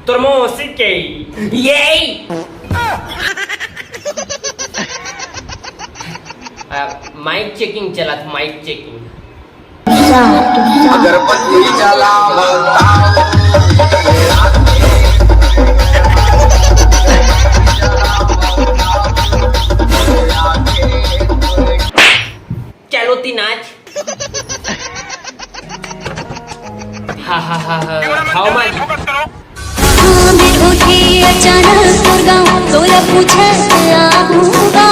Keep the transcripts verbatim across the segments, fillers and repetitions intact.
तोर मौसी के ये माइक चेकिंग चलत, माइक चेकिंग। अगरबत्ती जलावता। चलो ती नाच। हा हा हा हा। हाव माई। हाँ, मैं उठी अचानक तोर गाँव, तोला पूछे से आहूँगा।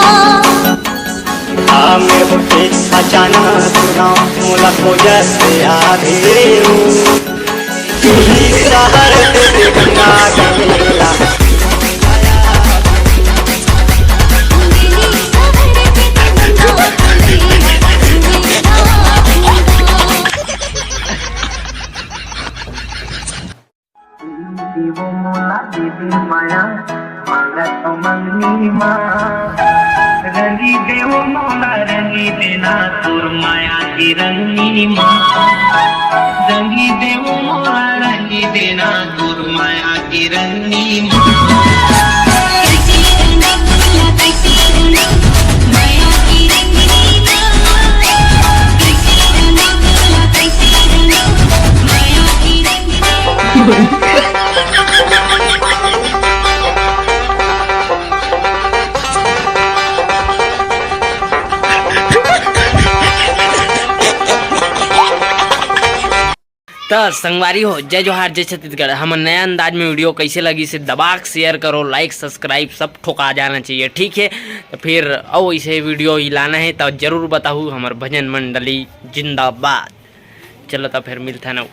हाँ, मैं उठी अचानक तोर गाँव, मोला खोजे से आगे। तू ही शहर के गंगा गंगा। देवो मोला दे दे माया, मांगत मंगनी माँ। रंगी देवो मोला, रंगी देना तोर माया के रंगनी माँ। रंगी देवो मोला, रंगी देना तोर माया के रंगनी माँ। त संगवारी हो, जय जोहार, जय छत्तीसगढ़। हमर नया अंदाज में वीडियो कैसे लगिस हे, दबा के शेयर करो, लाइक सब्सक्राइब सब ठोका जाना चाहिए, ठीक है। तो फिर अउ ऐसे वीडियो ही लाना है तो जरूर बताहू। हमर भजन मंडली जिंदाबाद। चलो तो फिर मिलता ना।